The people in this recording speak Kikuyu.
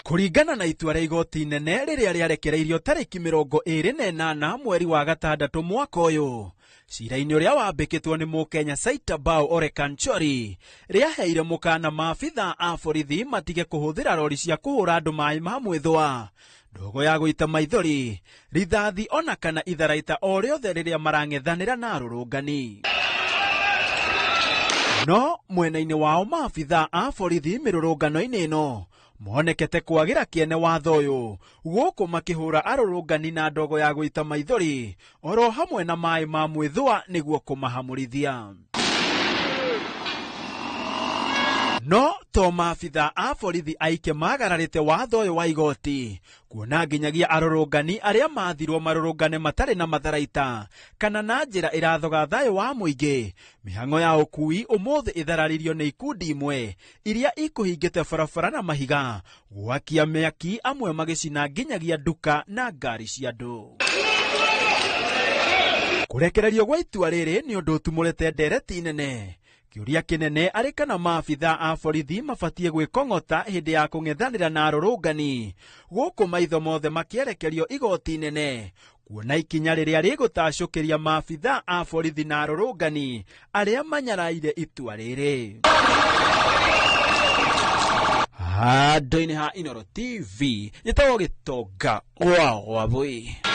Kũringana na itua rĩa igoti inene rĩrĩa rĩarekereirio tarĩki 28 mweri wa gatandatũ mwaka ũyũ, cira-inĩ ũrĩa wambĩkĩtwo nĩ Mũkenya Saitabao Ole Kanchory, rĩaheire mũkana maabitha a borithi matige kũhũthĩra rori cia kũhũra andũ maĩ ma mwĩthũa, ndogo ya gũita maithori, rithathi ona kana itharaita o rĩothe rĩrĩa marang'ethanĩra na arũrũngani. No mwena-inĩ wao maabitha a borithi mĩrũrũngano-inĩ ĩno monekete kwagĩra kĩene watho ũyũ, gũkũ makĩhũra arũrũngani na ndogo ya gũita maithori oro hamwe na maĩ ma mwĩthũa nĩguo kũmahamũrithia. No to maabitha a borithi aike magararĩte watho ũyũ wa igoti, kuona nginyagia arũrũngani arĩa mathirwo marũrũngane matarĩ na matharaita kana na njĩra ĩrathoga thayũ wa mũingĩ. Mĩhang'o ya ũkui ũmũthĩ ĩthararirio nĩ ikundi imwe iria ikũhingĩte barabara na mahiga, gwakia mĩaki, amwe magĩcina nginyagia nduka na ngari cia andũ. Kũrekererio gwa itua rĩrĩ nĩ ũndũ ũtumũrĩte ndereti nene. Kĩũria kĩnene arĩ kana maabitha a borithi mabatiĩ gwĩkong'ota hĩndĩ ya kũng'ethanĩra na arũrũngani, gũkũ maitho mothe makĩerekerio igoti inene kuona ikinya rĩrĩa rĩgũtacũkĩria maabitha a borithi na arũrũngani arĩa manyaraire itua rĩrĩ. Handũ-inĩ ha Inooro TV, njĩtagwo Gĩtonga wa Wabũi.